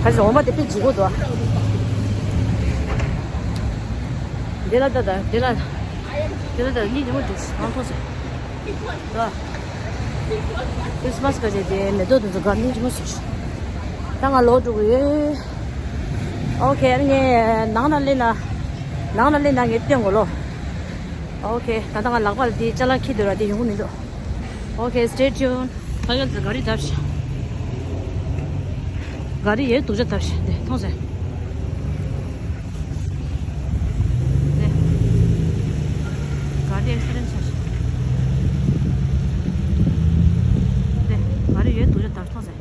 ག་ཚོད་འོ་མ་དེ་དཔེ་ལྗིད་ཁོག་འདུག་འདི་ལ་ད་ད་འདི་ལ། འདི་ལ་ད་གཉིས་ཉི་མ་འདུག་ང་ཐོག་ཚེ། ད། ཁྲིས་མས་ག་ཅིག་དེ་མེ་ཏོག་དེ་ཚོ་དགའ་སྙིང་རྗེ་མོ་ཞིག་ད་ང་ལོག་འགྲོ་གི་ཡོད། ཨོ་ཁེ། ངས་ནང་ན་སླེབས་ན། ནང་ན་སླེབས་ན་ངས་སྟོན་གོ་ལོ། ཨོ་ཁེ། ད་ལྟ་ང་ལག་པ་ལ་དེ་ཅ་ལག་འཁྱེར་འདུག་ར། དེ་ཡོང་གི་མི་འདུག Okay, stay tuned. ཕ་གི་ལ་ག་རི་བརྡབས་ཤག་ག་རི་ཡའི་རྡོག་རྩ་བརྡབས་ཤག་འདི་མཐོང་ཟེར། འདི། ག་རི་ཨེག་སི་ཌེན་ཊི་ཆགས་ཤག་འདི། ག་རི་ཡའི་རྡོག་རྩ་བརྡབས་མཐོང་ཟེར།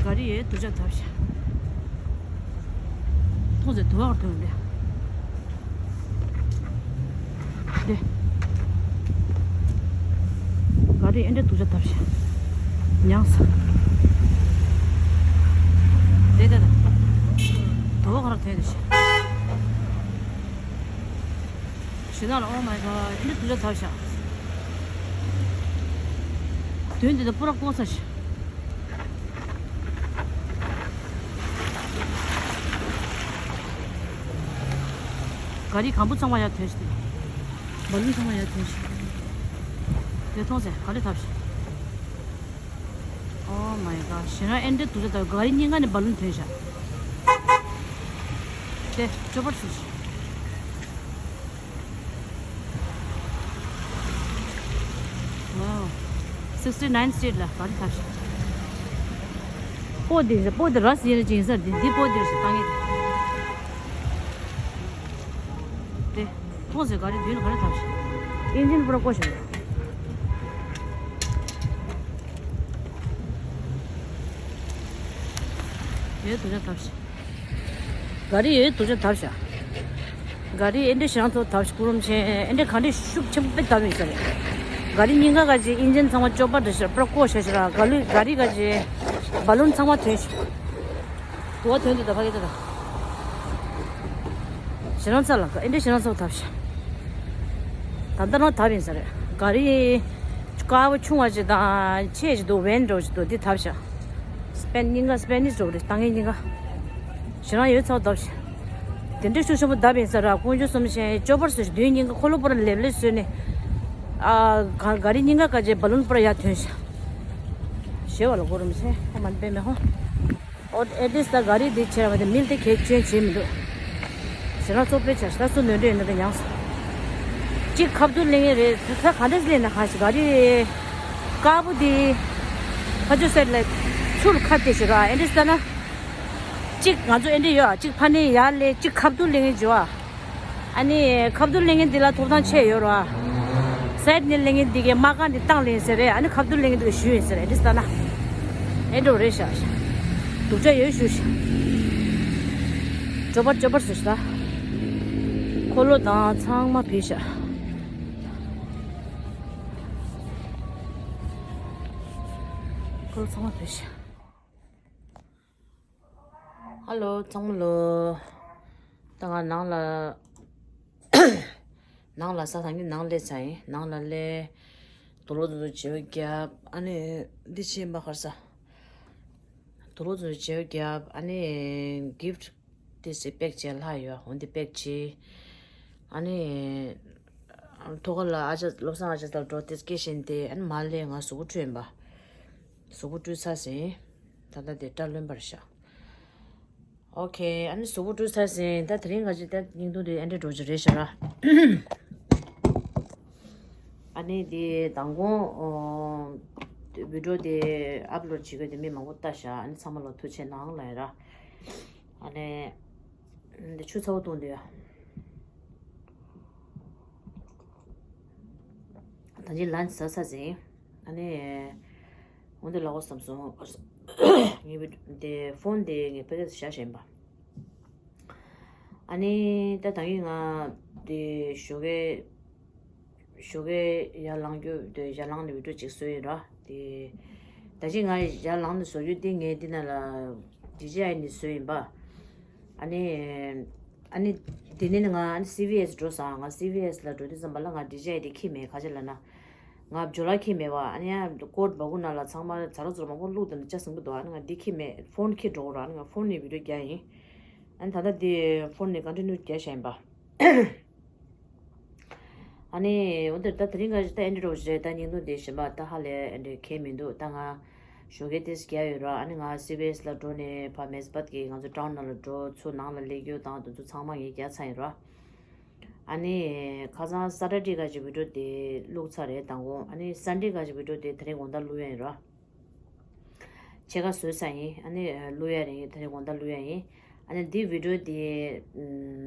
ག་རི་ཡའི་རྡོག་རྩ་བརྡབས་ཤག་མཐོང་ཟེར། དུ་བ་གར་ཐོན་འདི། འདི། ག་རི་ཨེ་འདྲ་རྡོག་རྩ་བརྡབས་ཤག་མྱངས་ས། འདི་འདི་འདི། དུ་བ་གར་ཐོན་འདི་ཤག་ཞེ་ན་ལ། Oh my god, ཨེ་འདྲ་རྡོག་རྩ་བརྡབས་ཤག་མདུན་འདི་ད་པུ་ར་བཀོག་ཚར་ཤག་ག་རི་གང་པོ་ཚང་མ་ཡར་ཐོན་ཤག་བ་ལུན་ཚང་མ་ཡར་ཐོན་ཤག་དེ་མཐོང་ཟེར་ག་རི་ཐབས་ཤག Oh my god། ཞེ་རང་ཨེ་འདྲའི་དུག་ཆ་དང་ག་རི་སྙིང་ག་ནས་བ་ལུན་ཐོན་ཤག་དེ་ཅོ་པར་ཚུགས་ཤག Wow། sixty nine street ལ་ག་རི་ཐབས་ཤག་པོ་དེ་ཟེར་པོ་དེ་ར་སི་ཡེ་ཅིང་ཟེར་དེ་འདི་པོ་དེ་ར་སི་བཏང་ངེས་དེ། མཐོང་ཟེར་ག་རི་མདུན་ལ་ག་རི་ཐབས་ཤག་ཨིན་ཇིན་པུ་ར་བཀོ་ཤག་ཡོད་དུག་ཆ་ཐབས་ཤག་ག་རི་ཡོད་དུག་ཆ་ཐབས་ཤག་ག་རི་ཨེ་འདྲའི་ཞེ་རང་ཚོ་ཐབས་ཤག་སྐུ་རུམ་ཆེན་ཨེ་འདྲའི་ག་འདྲའི་ཤུགས་ཆེན་པོ་དཔེ་ཐབས་ཡིན་ས་རེད། ག་རི་སྙིང་ག་ག་ཅིག་ཨིན་ཇིན་ཚང་མ་ཅོ་པ་འདྲ་ཤག་པུ་ར་བཀོ་ཤག་ཤག་ར་ག་ལུས་ག་རི་ག་ཅིག་བ་ལུན་ཚང་མ་ཐོན་ཤག་དུ་བ་ཐོན་དུ་ད་ཕ་གི་ད་ད། ཞེ་རང་ཚ་ལ་ཨེ་འདྲའི་ཞེ་རང་ཚ་བོ་ཐབས་ཤག་ད་ལྟ་རང་ཐབས་ཡིན་ས་རེད། ག་རི་དཀར་པོ་ཆུང་བ་ཅིག་དང་ཆེ་ཅིག་འདུག་བན་འགྲོ་ཅིག་འདུག་འདི་ཐབས་ཤག་སྤེན་སྙིང་ག་སྤེན་ནིས་འགྲོ་རེད་ད་ངའི་སྙིང་ག་ཞེ་རང་ཡོད་ཚ་བོ་ཐབས་ཤག་དེ་འདྲའི་ཤུགས་ཆེན་པོ་བརྡབས་ཡིན་ས་ར་ཀོང་ཇོ་གསུམ་ཤེས་ཅོ་པར་སུ་ཞིག་མདུན་སྙིང་ག་འཁོར་ལོ་པོ་ར་ལེབ་ལེབ་བཟོས་ནས། ཨ་ག་ག་རི་སྙིང་ག་ག་ཅིག་བ་ལུན་པུ་ར་ཡར་ཐོན་ཤག་ཞེ་བ་ལ་གོ་རུམ་ཆེ་ཧ་མ་པེ་མེ་ཧོ། ཨོ་ཨེ་ཏིས་ད་ག་རི་འདི་ཁྱེར་བ་དེ་མིལ་དེ་གས་ཅོན་བྱེད་མི་འདུག་ཞེ་རང་ཚོ་དཔེ་ཆ་ཤ་སུ་ནོན་འདྲེ་ཡིན་ན་དེ་ཉངས་སོ། གཅིག་ཁ་བསྡུར་ལེན་ངེས་རེད་ད་ག་འདྲས་ལེན་ན་གང་ཞིག་ག་རི་དཀར་པོ་འདི་ཕ་ཇོ་སེར་ལ་ཚུར་ཁ་དེ་ཞེ་ར་ཨེ་ཏིས་ད་ན། གཅིག་ང་ཚོ་ཨེ་འདྲས་ཡོད་ཨ་གཅིག་ཕ་ནས་ཡར་ལས་གཅིག་ཁ་བསྡུར་ལེན་ངེས་བྱེད་ཨ། ཨ་ནི་ཁ་བསྡུར་ལེན་མཁན་འདི་ལ་ཐོབ་ཐང་ཆེ་ཡོད་རེད་བ། སའེ་ཌི་ནས་ལེན་མཁན་འདི་གའི་མ་རྐང་འདི་བཏང་ལེན་ཟེར་རེད། ཨ་ནི་ཁ་བསྡུར་ལེན་མཁན་འདི་ག་ཞུ་ཡིན་ཟེར་རེད། འདི་ལྟ་ན་ཨེ་འགྲོ་རེད་ཤག་སྡུག་ཅག་ཡོད་ཞུ་ཤག་ཅོ་པར་ཅོ་པར་ཟེར་ཤག་འཁོར་ལོ་དང་ཚང་མ་བུད་ཤག་འཁོར་ལོ་ཚང་མ་བུད་ཤག་ཧ་ལོ་ཚང་མ་ལོ། ད་ང་ནང་ལ་ནང་ལ་ས་ཐང་གི་ནང་སླེབས་ཚར་ཡིན། ནང་ལ་སླེབས། དུག་ལོག་དུ་བྱེའུ་བརྒྱབ། ཨ་ནི་འདི་ཕྱིན་པ་ཁར་ས། དུག་ལོག་དུ་བྱེའུ་བརྒྱབ། ཨ་ནི་གིཕ་ཊི་དེ་སི་པེག་བྱས་ལྷག་ཡོད། འོན་ཏེ་པེག་བྱས། ཨ་ནི་ཐོག་ཁ་ལ་ཨ་ཅག་བློ་བཟང་ཨ་ཅག་དང་འགྲོ་དེ་སྐད་བཤད་དེ་ཨ་ནི་མ་སླེབས་ང་གཟུགས་པོ་བཀྲུས་ཡིན་པ། གཟུགས་པོ་བཀྲུས་ཚར་ཟིན། ད་ལྟ་དེ་སྐྲ་ལོན་པར་བཞག་ཨོ་ཁེ། ཨ་ནི་གཟུགས་པོ་བཀྲུས་ཚར་ཟིན། ད་དེ་རིང་ང་ཅི་ད་སྙིང་ཐུང་དེ་ཨེ་འདྲ་འགྲོ་རྒྱུ་རེད་ཤག་ར། ཨ་ནི་དེ་མདང་དགོང་ཨོ། བི་ཌིའོ་དེ་ཨབ་ལོཌ་བྱེད་དགོས་དེ་མི་མང་པོ་ལྟ་ཤག་ཨ་ནི་ཚང་མ་ལ་ཐུགས་རྗེ་གནང་ལབ་ཡ་ར། ཨ་ནི་འདི་ཆུ་ཚ་བོ་བཏུང་དུས་ཡ། ད་ཅི་ལན་ཆི་ཟ་ཚར་ཟིན། ཨ་ནི། འོན་ཏེ་ལབ་དགོས་བསམ་སོང་། ངའི་བི་དེ་ཕོན་དེ་ངས་ཕ་གིར་བཞག་བཞིན་པ། ཨ་ནི་ད་ད་གིན་ང་དེ་ཞོགས་ཀས་ཞོགས་ཀས་ཡར་ལངས་རྒྱུ་དེ་ཡར་ལངས་ནས་བི་ཌིའོ་གཅིག་བཟོས་ཡིན་ར། དེ་ད་ཅི་ང་ཡར་ལངས་ནས་བཟོ་རྒྱུ་དེ་ངས་འདི་ན་ལ་ཌི་ཇེ་ཨའི་ནས་བཟོས་ཡིན་པ། ཨ་ནི་ཨ་ནི་དེ་ནས་ང་ཨ་ནི་སི་ཝི་ཨེས་འགྲོ་སོང་། ང་སི་ཝི་ཨེས་ལ་འགྲོ་དུས་ཙམ་པ་ལ་ང་ཌི་ཇེ་ཨའི་དེ་ཁྱེར་མེད། ག་ཅི་ལབ་ན། ང་ཇོ་ལ་ཁྱེར་མེད་པ། ཨ་ནི་ཡང་ཀོཊ་སྦ་ཁུག་ནང་ལ་ཚང་མ་ཛ་རོ་ཛ་རོ་མང་པོ་བླུགས་དང་ཆ་ཟིང་པོ་འདུག་ཨ་ནི་ང་འདི་ཁྱེར་མེད། ཕོན་ཁྱེར་འགྲོ་གི་རེད། ཨ་ནི་ང་ཕོན་ནས་བི་ཌིའོ་རྒྱག་ཡིན། ཨ་ནི་ད་ལྟ་འདི་ཕོན་ནས་ཀོན་ཊི་ནིའུ་རྒྱག་བཞག་ཡིན་པ། ཨ་ནི་འོ་འདིར་ད་དེ་རིང་ང་ད་ཨེ་འདྲ་རོ་རེད། ད་བརྙན་ཐུང་འདི་གཞན་པ་ད་ཧ་ལས་ཨེ་འདྲ་གས་མི་འདུག་ད་ང་ཞོགས་ཀས་ཏིས་རྒྱག་ཡོད་ར། ཨ་ནི་ང་སི་ཝི་ཨེས་ལ་འགྲོ་ནས་ཕ་མེས་པད་ཀྱི་ང་ཚོ་ཊའུན་ནང་ལ་འགྲོ་ཚུར་ནང་ལ་སླེབས་རྒྱུ་དང་དེ་ཚོ་ཚང་མ་ངས་རྒྱག་ཚར་ཡིན་ར། ཨ་ནི་ཁ་སང་སེ་ཊར་ཌེ་ག་ཅིག་བི་ཌིའོ་དེ་བླུགས་ཚར་རེད་མདང་དགོང་། ཨ་ནི་སན་ཌེ་ག་ཅིག་བི་ཌིའོ་དེ་དེ་རིང་དགོང་དག་བླུགས་ཡ་ཡིན་ར། ཕྱེད་ཀ་བཟོས་ཚར་ཡིན། ཨ་ནི་བླུགས་ཡ་རེད། དེ་རིང་དགོང་དག་བླུགས་ཡ་ཡིན། ཨ་ནི་འདི་བི་ཌིའོ་དེ་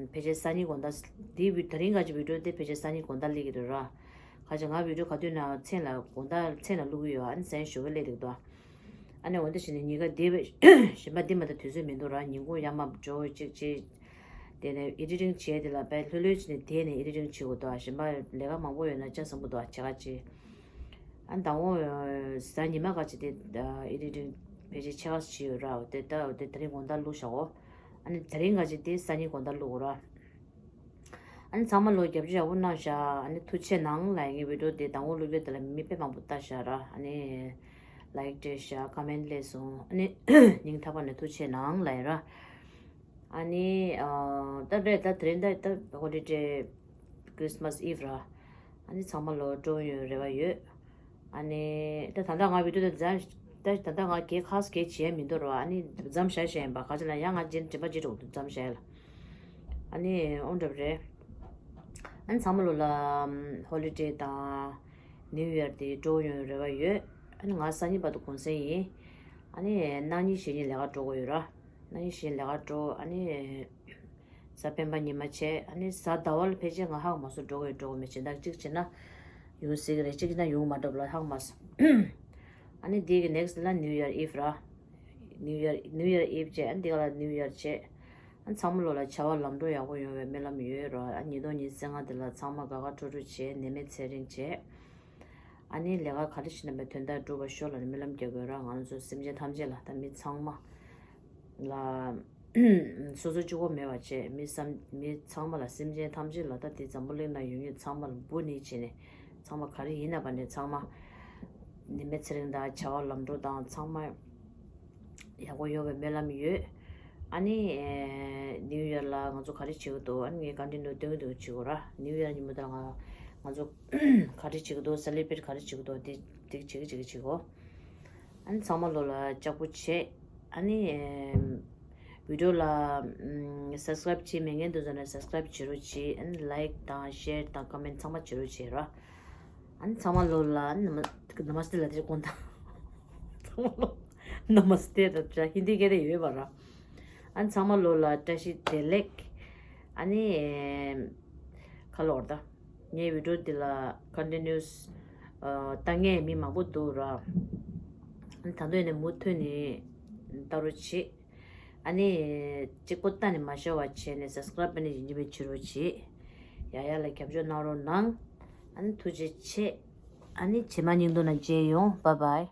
ཕལ་ཆེར་སང་ཉིན་དགོང་དག་འདི་བི་དེ་རིང་ག་ཅིག་བི་ཌིའོ་དེ་ཕལ་ཆེར་སང་ཉིན་དགོང་དག་སླེབས་ཀྱི་རེད་ར། ཁ་ཅིག་ང་བི་ཌིའོ་ག་དུས་ན་མཚན་ལ་དགོང་དག་མཚན་ལ་བླུགས་ཀྱི་ཡོད། ཨ་ནི་སང་ཉིན་ཞོགས་ཀས་སླེབས་འདུག་ད། ཨ་ནི་འོ་འདི་བྱས་ནས་ཉིན་ཀ་འདི་བས་གཞན་པ་འདི་མ་གཏོགས་དུས་ཚོད་མི་འདུག་ར། ཉིན་གུང་ཡར་མར་འགྲོ་གཅིག་གཅིག་དེ་ནས་ཨེ་ཌི་ཊིང་བྱས་དེ་ལ་དཔེ་ལྷོད་ལྷོད་བྱས་ནས་དེ་ནས་ཨེ་ཌི་ཊིང་བྱེད་དགོས་འདུག་གཞན་པ་ལས་ཀ་མང་པོ་ཡོད་ན་ཆ་ཚང་པོ་འདུག་ཆེ་ཁ་ཆེ། ཨ་ནི་ད་འོ་གཟའ་ཉི་མ་ག་ཅིག་དེ་ཨེ་ཌི་ཊིང་ཕལ་ཆེར་ཆེ་ཁ་བྱས་ཡོད་ར། འོ་དེ་ད་འོ་དེ་དེ་རིང་དགོང་དག་བླུགས་བཞག་གོ་ཨ་ནི་དེ་རིང་ག་ཅིག་དེ་སང་ཉིན་དགོང་དག་བླུགས་གོ་ར། ཨ་ནི་ཚང་མ་ལོ་རྒྱབ་སྐྱོར་ཡག་པོ་གནང་ཤག་ཨ་ནི་ཐུགས་རྗེ་གནང་ལབ་ཡ། ངའི་བི་ཌིའོ་དེ་དང་པོ་བླུགས་རྒྱུ་དེ་ལ་མི་དཔེ་མང་པོ་ལྟ་ཤག་ར། ཨ་ནི་ལའིཀ་སྤྲད་ཤག་ཀ་མེན་ཊི་སླེབས་སོང་། ཨ་ནི་སྙིང་ཐག་པ་ནས་ཐུགས་རྗེ་གནང་ལབ་ཡ་ར། ཨ་ནི་ཨ་ད་རེད། ད་དེ་རིང་ད་ད་ཧོ་ལི་ཌེ། Christmas Eve་ར། ཨ་ནི་ཚང་མ་ལོ་སྤྲོ་ཡོང་རེ་བ་ཡོད། ཨ་ནི་ད་ད་ལྟ་ང་བི་ཌི་ཡོ་དེ་མཚམས་ད་ད་ལྟ་ང་གའི་ཁ་སྐད་བྱས་མི་འདུག་ར། ཨ་ནི་མཚམས་བཞག་བཞག་ཡིན་པ། ག་ཅི་ལ་ཡང་ང་རྗེས་མགྲིན་པ་ཅི་འགྲོ་འདུག་མཚམས་བཞག་ལ། ཨ་ནི་ཨོ་འདྲ་རེད། ཨ་ནི་ཚང་མ་ལོ་ལ་ཧོ་ལི་ཌེ་དང་ནིའུ་ཡར་དེ་སྤྲོ་ཡོང་རེ་བ་ཡོད། ཨ་ནི་ང་སང་ཉིན་བར་དུ་གུང་སེང་ཡིན། ཨ་ནི་གནངས་ཉིན་གཞེས་ཉིན་ལས་ཀ་འགྲོ་དགོས་ཡོད་ར། གནངས་ཉིན་གཞེས་ཉིན་ལས་ཀ་འགྲོ། ཨ་ནི་གཟའ་སྤེན་པ་ཉི་མ་བྱས། ཨ་ནི་གཟའ་ཟླ་བ་ལ་ཕལ་ཆེར་ང་ཧ་གོ་མ་སོང་། འགྲོ་དགོས་འགྲོ་དགོས་མེད་བྱས། ད་གཅིག་བྱས་ན་ཡོང་སྲིད་ཀྱི་རེད། གཅིག་བྱས་ན་ཡོང་མ་འགྲོ་ལ་ཧ་གོ་མ་སོང་། ཨ་ནི་འདི་གི་next་ལ་New Year Eve་ར། New Year New Year Eve་བྱས། ཨ་ནི་འདི་ག་ལ་New Year་བྱས། ཨ་ནི་ཚང་མ་ལོ་ལ་བྱ་བ་ལམ་འགྲོ་ཡག་པོ་ཡོང་བའི་སྨོན་ལམ་ཡོད་ར། ཨ་ཉིས་སྟོང་ཉི་ཤུ་རྩ་ལྔ་འདི་ལ་ཚང་མ་དགའ་དགའ་སྤྲོ་སྤྲོ་བྱས། ནད་མེད་ཚེ་རིང་བྱས། ཨ་ནི་ལས་ཀ་ག་རེ་བྱེད་ན་མེད་དོན་དག་འགྲུབ་པར་ཤོག་ལབ་ནས་སྨོན་ལམ་རྒྱག་དགོས་ར། ང་རང་ཚོ་སེམས་ཅན་ཐམས་ཅད་ལ། ད་མི་ཚང་མ་ལ་སོ་སོ་གཅིག་པོ་མེད་པ་བྱས། མི་བསམ་མི་ཚང་མ་ལ། སེམས་ཅན་ཐམས་ཅད་ལ། ད་དེ་འཛམ་བུ་གླིང་ན་ཡོད་མཁན་ཚང་མ་ལ་འབུ་ནི་བྱས་ནས། ཚང་མ་ག་རེ་ཡིན་ན་བ་ནས་ཚང་མ་ནད་མེད་ཚེ་རིང་དང་བྱ་བ་ལམ་འགྲོ་དང་ཚང་མ་ཡག་པོ་ཡོང་བའི་སྨོན་ལམ་ཡོད། ཨ་ནི་ཨེ་New Year་ལ་ང་ཚོ་ག་རེ་བྱེད་ཀྱི་འདུག་ཨ་ནི་ངས་continue་སྟོན་གྱི་འདུག་བྱེད་དགོས་ར། New Year་ཉིན་མོ་དེར་ང་ང་ཚོ་ག་རེ་བྱེད་ཀྱི་འདུག celebrate་ག་རེ་བྱེད་ཀྱི་འདུག་དེ་དེ་བྱེད་ཀྱི་བྱེད་ཀྱི་བྱེད་དགོས། ཨ་ནི་ཚང་མ་ལོ་ལ་ལྕགས་པོ་བྱེད། ཨ་ནི་ཨེ་video་ལ་subscribe་བྱེད་མེད་མཁན་དེ་ཚོ་ནས་subscribe་བྱེད་རོགས་བྱེད། ཨ་ནི་like་དང་share་དང་comment་ཚང་མ་བྱེད་རོགས་བྱེད་ར། ཨ་ནི་ཚང་མ་ལོ་ལ་ཨ་ནི་Namaste་ལ་དེ་དགོངས་དག་ཚང་མ་ལོ་Namaste་ལ་ད་ཧིན་དི་སྐད་དེ་ཡོད་པ་ར། ཨ་ནི་ཚང་མ་ལོ་ལ་བཀྲ་ཤིས་བདེ་ལེགས། ཨ་ནི་ཁ་ལོར་ད་ངའི་video་འདི་ལ་continuous་ལྟ་མཁན་མི་མང་པོ་འདུག་ར། ཨ་ནི་ད་དུང་ཡིན་ནའི་མུ་མཐུད་ནས་ལྟ་རོགས་བྱེད། ཨ་ནི་གཅིག་པོ་ལྟ་ནས་མ་ཤོར་བ་བྱས་ནས་subscribe་ཨ་ནི་ཡིན་གཅིག་མིན་གཅིག་བྱེད་རོགས་བྱེད། ཡ་ཡ་ལ་རྒྱབ་སྐྱོར་གནང་རོགས་གནང་། ཨ་ནི་ཐུགས་རྗེ་ཆེ། ཨ་ནི་རྗེས་མ་བརྙན་ཐུང་ནང་མཇལ་ཡོང་། Bye bye།